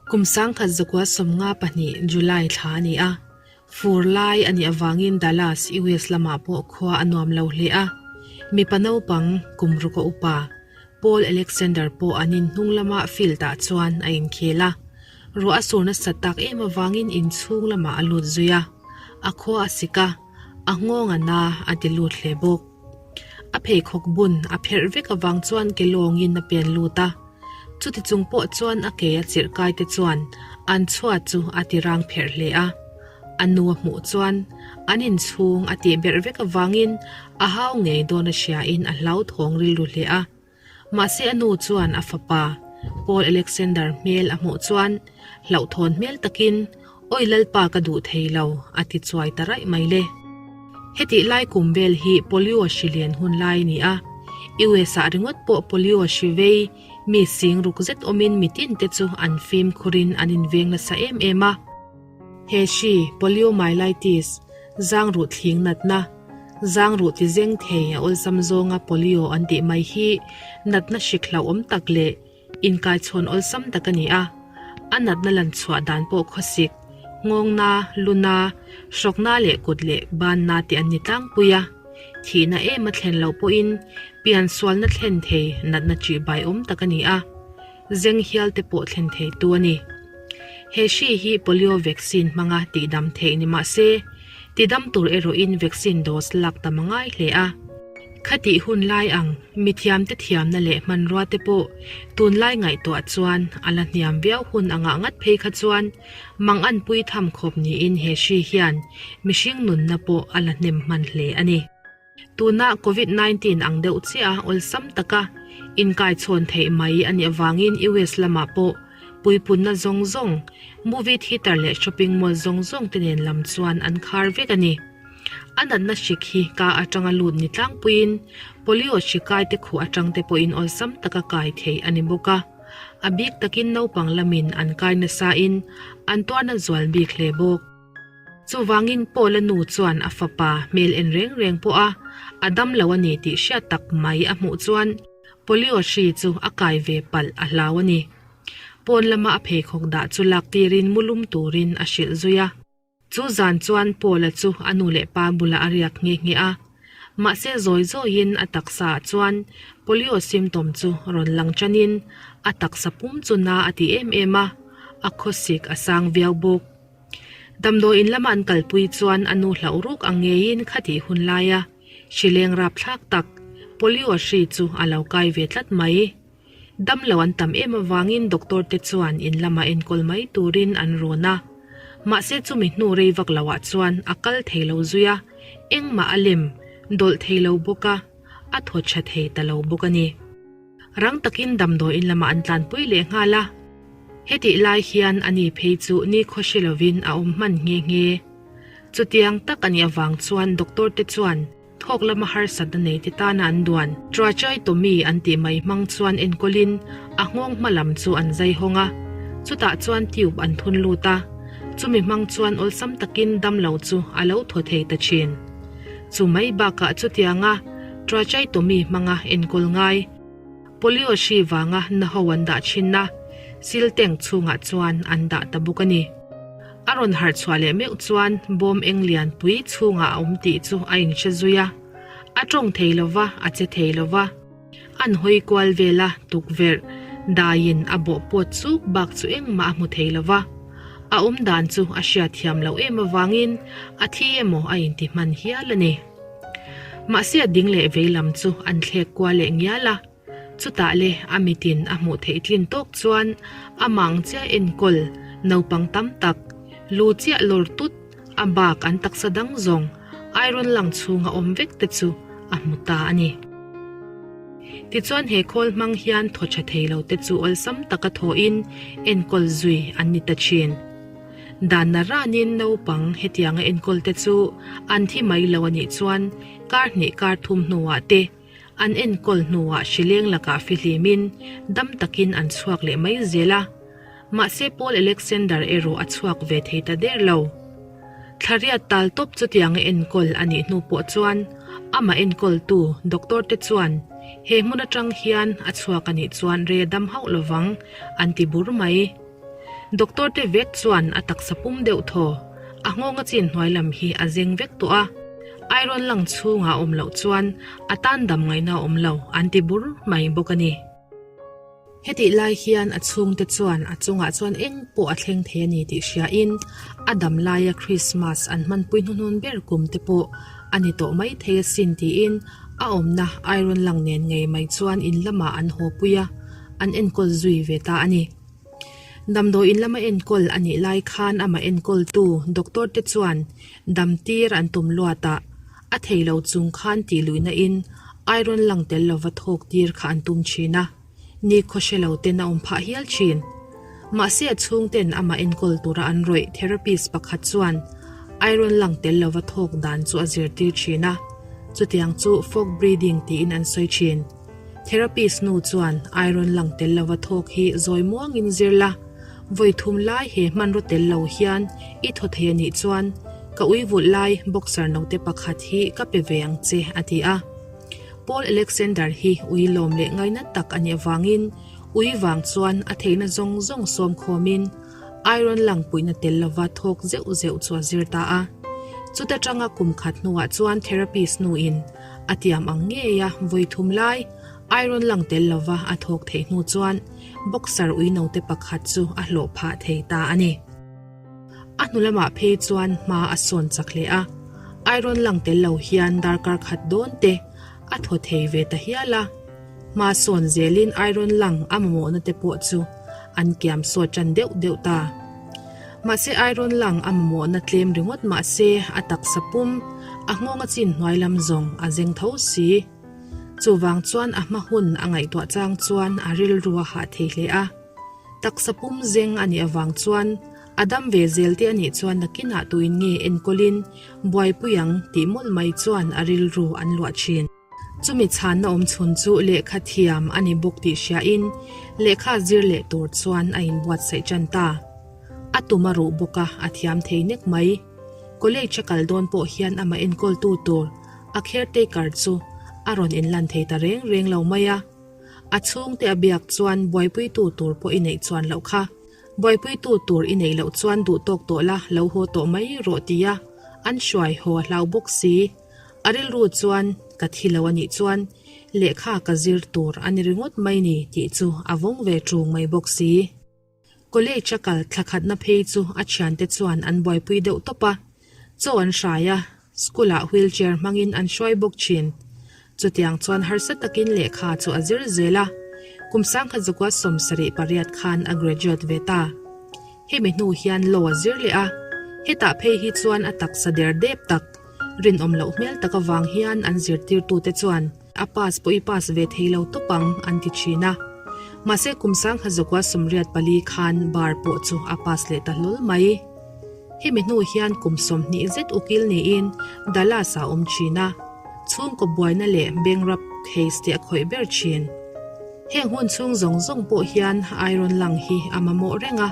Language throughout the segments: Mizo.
Kum 1952 July thla a ni a, fur lai a nih avangin Dallas, US lamah pawh khua a nuam lo hle a. Mipa naupang, kum ruka upa, Paul Alexander pawh an in hnung lama field ah chuan a inkhel a. Ruah a sur nasat tak em avangin inchhung lamah a lut zui a, a khua a sik a, a nghawng a na a ti lut hle bawk. A pheikhawk bun a pherh vek avang chuan ke lawngin a pen lut a. Chuti chung pawh chuan a ke a chirh kai te chuan an chhuat chu a ti rang pherh hle a. A nu a hmuh chuan an inchhung a tih berh vek avangin a hau ngei dawn a hriain a hlauthawng rilru hle a. Mahse a nu chuan a fapa Paul Alexander hmel a hmuh chuan hlauhthawn hmel takin Awi Lalpa ka duh thei lo a ti chuai ta raih mai le. Hetih lai kum vel hi polio hri len hun lai a ni a, US ah ringawt pawh polio hri vei mi sing ruk zet awmin mitin te chu an fimkhurin an inveng nasa em em a. He hri, poliomyelitis, zang ruh thling natna, zang ruh ti zeng thei a awlsam zawnga polio an tih mai hi natna hrik hlauhawm tak leh inkaichhawn awlsam tak a ni a. A natna lan chhuah dan pawh khawsik, nghawngna, luna, hrawkna leh kut leh banna te an ni tlangpui a. Thihna em a thlen loh pawhin piansualna thlen thei natna ṭihbaiawm tak a ni a. Zeng hial te pawh thlen thei tu a ni. He hri hi polio vaccine hmanga tihdam theih ni mah se, tidam tur erawhin vaccine dose lak tam a ngai hle a. Khatih hun lai ang mithiamte thiamna leh hmanrua te pawh tunlai ngaihtuah chuan a la hniam viau hun angah ngat phei kha chuan manganpui tham khawp niin he hri hian mihring nunna pawh a la hnem hman hle a ni. Tuna Covid 19 ang deuh chiah a awlsam taka inkaichhawn theih mai a nih avangin US lamah pawh puipunna zawng zawng, movie theatre leh shopping mall zawng zawng te nen lam chuan an khar vek a ni. A natna hrik hi ka atanga lut ni tlangpuiin polio hri kai te khuh atang te pawhin awlsam taka kai thei a ni bawk a. A bik takin naupang lamin an kai nasain an tuarna zual bik hle bawk. Chuvangin Paula nu chuan a fapa hmel en reng reng pawh a, a dam lo a ni tih hriat tak mai a hmuh chuan polio hri chu a kai ve palh a hlau a ni. Pawn lama a pheikhawk dah chu lak tirin mu lum turin a hrilh zui a. Chu zan chuan Paula chu a nu leh pa bulah a riak nghe nghe a. Mahse zawi zawiin a taksa ah chuan polio symptom chu rawn lang tanin a taksa pum chu na a ti em em a, a khawsik a sang viau bawk. Damdawiin lama an kalpui chuan a nu hlauh ruk ang ngeiin khatih hun laia hrileng rapthlak tak polio hri chu a lo kai ve tlat mai. Damlo an tam em avangin doctor te chuan in lama enkawl mai turin an rawn a. Mahse chumi hnu rei vak loah chuan a kal thei lo zui a, engmah a lem dawlh thei lo bawk a, a thaw tha thei ta lo bawk a ni. Rang takin damdawiin lamah an tlanpui leh nghal a, hetih lai hian ani phei chu nikhaw hre lovin a awm hman nghe nghe. Chutiang tak a nih avang chuan doctor te chuan thawk lama harsatna nei te tana an duan Tracheotomy an tih mai hmang chuan enkawlin a nghawng hma lam chu an zai hawng a, chutah chuan tube an thun lut a, chumi hmang chuan awlsam takin damlo chu a lo thaw thei ta thin. Chu mai bakah chutianga Tracheotomy hmanga enkawl ngai, polio hri vanga na ho an dah thinna sil tank chhungah chuan an dah ta bawk a ni. A rawn harh chhuah leh meuh chuan bawm eng lianpui chhungah a awm tih chu a inhre zui a. A tawng thei lo va, a che thei lo va. An hawi kual vel a, tukverh daiin a bawh pawt chuk bak chu engmah a hmu thei lo va. A awm dan chu a hriatthiam loh em avangin a thi emaw a inti hman hial a ni. Mahse a ding leh vei lam chu an thlek kual leh ngial a, chutah le a mitin a hmuh theih tlin tawk chuan a mang chiah enkawl naupang tam tak, lu chiah lawr tut a bak an taksa dang zawng iron lang chhunga awm vek te chu a hmu ta a ni. Tichuan he khawl hmang hian thaw tha thei lo te chu awlsam taka thawhin enkawl zui an ni ta thin. Danna ranin naupang hetianga enkawl te chu an thi mai lo a nih chuan kar hnih kar thum hnuah te an enkawl hnuah hrileng lakah fihlimin dam takin an chhuak leh mai zel a. Mahse Paul Alexander erawh a chhuak ve thei ta der lo. Thlariat tal tawp chutianga enkawl a nih hnu pawh chuan amah enkawltu doctor te chuan he hmun atang hian a chhuak a nih chuan re dam hauh lovang an ti bur mai. Doctor te vek chuan a taksa pum deuh thaw, a nghawng a chin hnuai lam hi a zeng vek tawh a, iron lung chhungah a awm loh chuan a tan dam ngaihna a awm lo an ti bur mai bawk a ni. Hetih lai hian a chhungte chuan a chungah chuan eng pawh a thleng thei a ni tih hriain a dam laia Krismas an hmanpui hnuhnun ber kum te pawh a ni tawh mai thei asin tiin a awmna iron lung nen ngei mai chuan in lamah an haw pui a, an enkawl zui ve ta a ni. Damdawi in lama enkawl a nih lai khan amah enkawltu doctor te chuan dam tir an tum luat a, a thei lo chung khan tih luihna in iron lung tel lova thawk tir kha an tum thin a, ni khaw hre lo ten a awm phah hial thin. Mahse a chhung ten amah enkawl tura an rawih therapist pakhat chuan iron lung tel lova thawk dan chu a zirtir thin a, chutiang chu folk breathing tiin an sawi thin. Therapist nu chuan iron lang tel lova thawk hi zawi muangin zir la, vawi thum lai he hmanraw tel lo hian i thaw thei a nih chuan ka ui vulh lai boxer note pakhat hi ka pe ve ang che a ti a. Paul Alexander hi ui lawm leh ngaina tak a nih avangin ui vang chuan a theihna zawng zawng sawm khawmin iron lang puihna tel lova thawk zeuh zeuh chu a zir ta a. Chuta tanga kum khat hnuah chuan therapist nuin A tiam ang ngei a, vawi thum lai iron lang tel lova a thawk theih hnu chuan boxer ui note pakhat chu a hlawh phah thei ta a ni. A hnu lamah phei chuan hma a sawn chak hle a, iron lang tel lo hian darkar khat dawn te a thaw thei ve ta hial a. Hma sawn zelin iron lang a mamawhna te pawh chu an kiam sawt tan deuh deuh ta. Mahse iron lang a mamawhna tlem ringawt mahse a taksa pum, a nghawng a chin hnuai lam zawng a zeng tho si. Chuvang chuan a hma hun a ngaihtuah chang chuan a rilru a hah thei hle a. Taksa pum zeng a nih avang chuan a dam ve zel te a nih chuan nakinah tuin nge enkawlin buaipui ang tih mawlh mai chuan a rilru an luah thin. Chumi chhanna awm chhun chu lehkha thiam a ni bawk tih hriain lehkha zir leh tur chuan a inbuatsaih tan ta. A tum a ruh bawk a, a thiam thei nek mai. College a kal dawn pawh hian amah enkawltu tur a caretaker chu a rawn inlan thei ta reng reng lo mai a. A chhungte a biak chuan buaipuitu tur pawh i neih chuan loh kha. Buaipuitu tur i neih loh chuan duh tawk tawh la, lo haw tawh mai rawh tia an hruai haw a hlau bawk si. A rilru chuan ka thi lo a nih chuan lehkha ka zir tur a ni ringawt mai ni tih chu a vawng ve ṭung mai bawk si. College a kal thla khatna phei chu a thiante chuan an buaipui deuh tawp a, chaw an hrai a, school ah wheelchair hmangin an hruai bawk thin. Chutiang chuan harsa takin lehkha chu a zir zel a, kum sangkhat zakua 78 khan a graduate ve ta. Hemi hnu hian law a zir leh a, hetah phei hi chuan a taksa der dep tak, Rinawm loh hmel tak avang hian an zirtirtute chuan a pass pawh i pass ve thei lo tawp ang an ti thin a. Mahse kum sangha zakua 84 khan bar pawh chu a pass leh ta hlawl mai. Hemi hnu hian kum 20 zet ukil niin Dallas ah a awm thin a, chhungkaw buaina leh bankrap case te a khawih ber thin. Heng hun chhung zawng zawng pawh hian iron lung hi a mamawh reng a,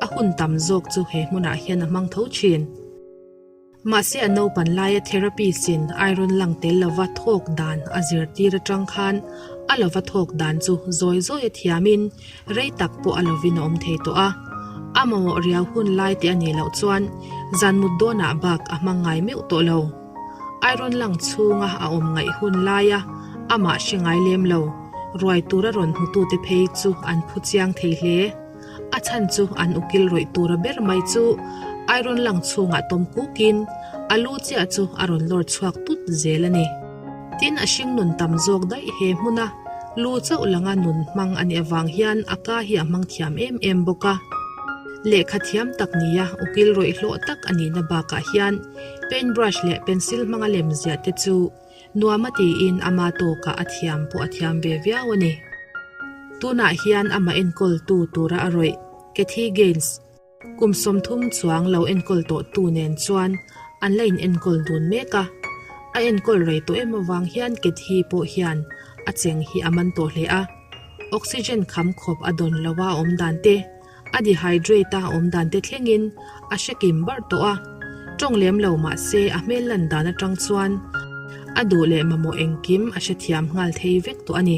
a hun tam zawk chu he hmunah hian a hmang tho thin. Mahse a naupan laia therapist in iron lung tel lova thawk dan a zirtir atang khan a lova thawk dan chu zawi zawi a thiamin rei tak pawh a lovin a awm thei tawh a. A mamawh riau hun lai te a nih loh chuan zan mut dawnah bak a hmang ngai meuh tawh lo. Iron lung chhunga a awm ngaih hun laia amah hre ngai lem lo ruai tura rawn hmutute phei chu an phu chiang thei hle. A chhan chu an ukil rawih tura ber mai chu iron lung chhungah tawm kukin a lu chiah chu a rawn lawr chhuak tut zel a ni. Tin, a hring nun tam zawk daih he hmuna lu chauh langa nun hmang a nih avang hian a ka hi a hmang thiam em em bawk a. Lehkha thiam tak nia ukil rawih hlawh tak a nihna bakah hian paint brush leh pencil hmanga lem ziah te chu Nuam a tiin ama tawkah a thiam pawh a thiam ve viau a ni. Tunah hian amah enkawltu tura a rawih, Kathy Gaines, kum 30 chuang lo enkawl tawhtu nen chuan an la inenkawl dun mek a. A enkawl rei tawh em avang hian Kathy pawh hian a cheng hi a man tawh hle a. Oxygen kham khawp a dawn lo a awm dan te, A dehydrate a awm dan te thlengin a hre kim barh tawh a, tawng lem lo mah se a hmel lan dan atang chuan a duh leh mamawh engkim a hrethiam nghal thei vek tawh a ni.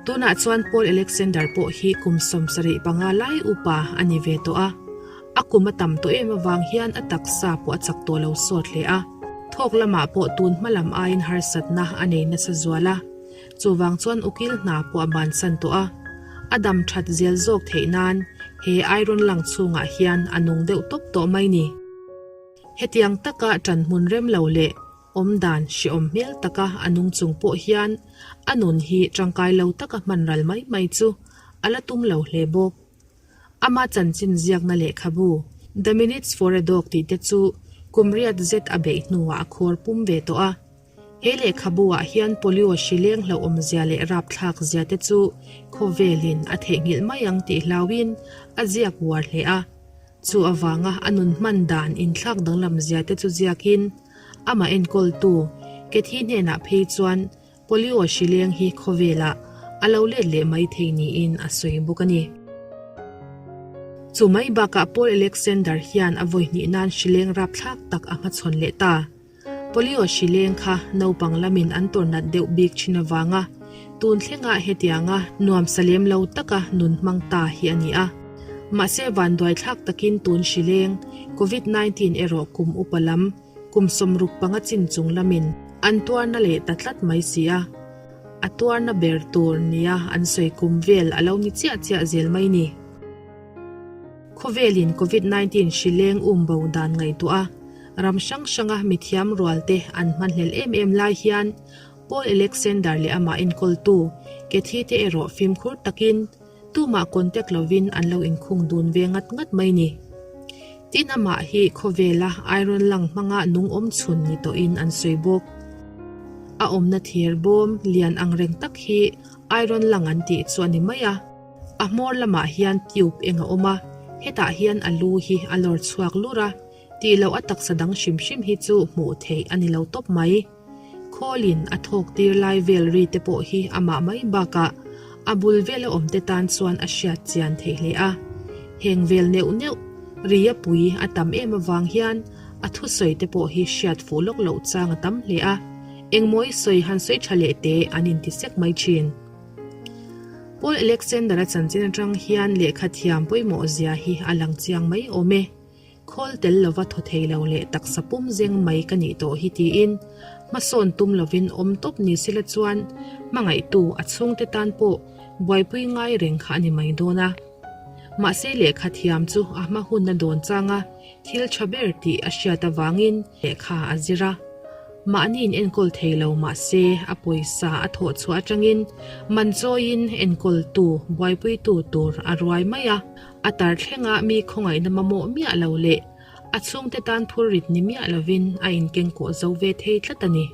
Tunah chuan Paul Alexander pawh hi kum 75 lai upa a ni ve tawh a. A kum a tam tawh em avang hian a taksa pawh a chak tawh lo sawt hle a. Thawk lamah pawh tun hma lam aiin harsatna a nei nasa zual a. Chuvang chuan ukil hna pawh a bansan tawh a. A dam that zel zawk theih nan he iron lung chhungah hian a nung deuh tawp tawh mai ni. Hetiang taka ṭanhmun rem lo leh awmdan hrehawm hmel taka a nung chung pawh hian a nun hi ṭangkai lo taka hman ral mai mai chu a la tum lo hle bawk. Ama chanchin ziakna lehkhabu The Minutes for a Dog tih te chu kum riat zet a beih hnuah a khawr pum ve tawh a. He lehkhabu ah hian polio hri leng hlauhawm zia leh rapthlak zia te chu khawvelin a theihnghilh mai ang tih hlauhin a ziak uar hle a. Chu avanga a nun hman dan inthlak danglam zia te chu ziakin amah enkawltu Kathy hnenah phei chuan polio hri leng hi khawvelah a lo let leh mai thei niin a sawi bawk a ni. Chu mai bakah Paul Alexander hian a vawi hnih nan hri leng rapthlak tak a hmachhawn leh ta. Polio hri leng kha naupang lamin an tawrnat deuh bik thin avanga tun thlengah hetianga nuamsa lem lo taka nun hmang ta hi a ni a. Mahse vanduaithlak takin tun hri leng Covid 19 erawh kum upa lam kum 65 chin chung lamin an tuarna leh ta tlat mai si a. A tuarna ber tur nia an sawi kum vel a lo ni chiah chiah zel mai ni. Khawvelin Covid 19 hri leng um bo dan ngaihtuah a, ram hrang hranga mithiam rualte an hmanhlel em em lai hian Paul Alexander leh amah enkawltu Kathy te erawh fimkhur takin tumah contact lovin an lo inkhung dun ve ngat ngat mai ni. Tin amah hi khawvela iron lung hmanga nung awm chhun ni tawhin an sawi bawk. A awmna thir bawm lian angreng tak hi iron lung an tih chu a ni mai a. A hmawr lamah hian tube eng a awm a, hetah hian a lu hi a lawr chhuak lur a, tih loh a taksa dang hrim hrim hi chu hmuh theih a ni lo tawp mai. Khawlin a thawk tir lai vel ri te pawh hi amah mai bakah a bul vela awm te tan chuan a hriat chian theih hle a. Heng vel neuh neuh ri a pui a tam em avang hian a thusawi te pawh hi hriat fuh lawk loh chang a tam hle a, engmawi sawi han sawi tha leh te an inti sek mai thin. Paul Alexander-a chanchin atang hian lehkha thiam pawimawh zia hi a lang chiang mai awm e. Khawl tel lova thaw thei lo leh taksa pum zeng mai ka nih tawh hi tiin hmasawn tum lovin awm tawp ni sila chuan hmangaihtu a chhungte tan pawh buaipui ngai reng kha a ni mai dawn a. Mahse lehkha thiam chu a hma hunna dawn changa thil tha ber tih a hriat avangin lehkha a zir a. Mahniin enkawl thei lo mahse a pawisa a thawh chhuah atangin man chawiin enkawltu buaipuitu tur a ruai mai a. A tar thlenga mi khawngaihna mamawh miah lo leh a chhungte tan phurrit ni miah lovin a inkengkawh zo ve thei tlat a ni.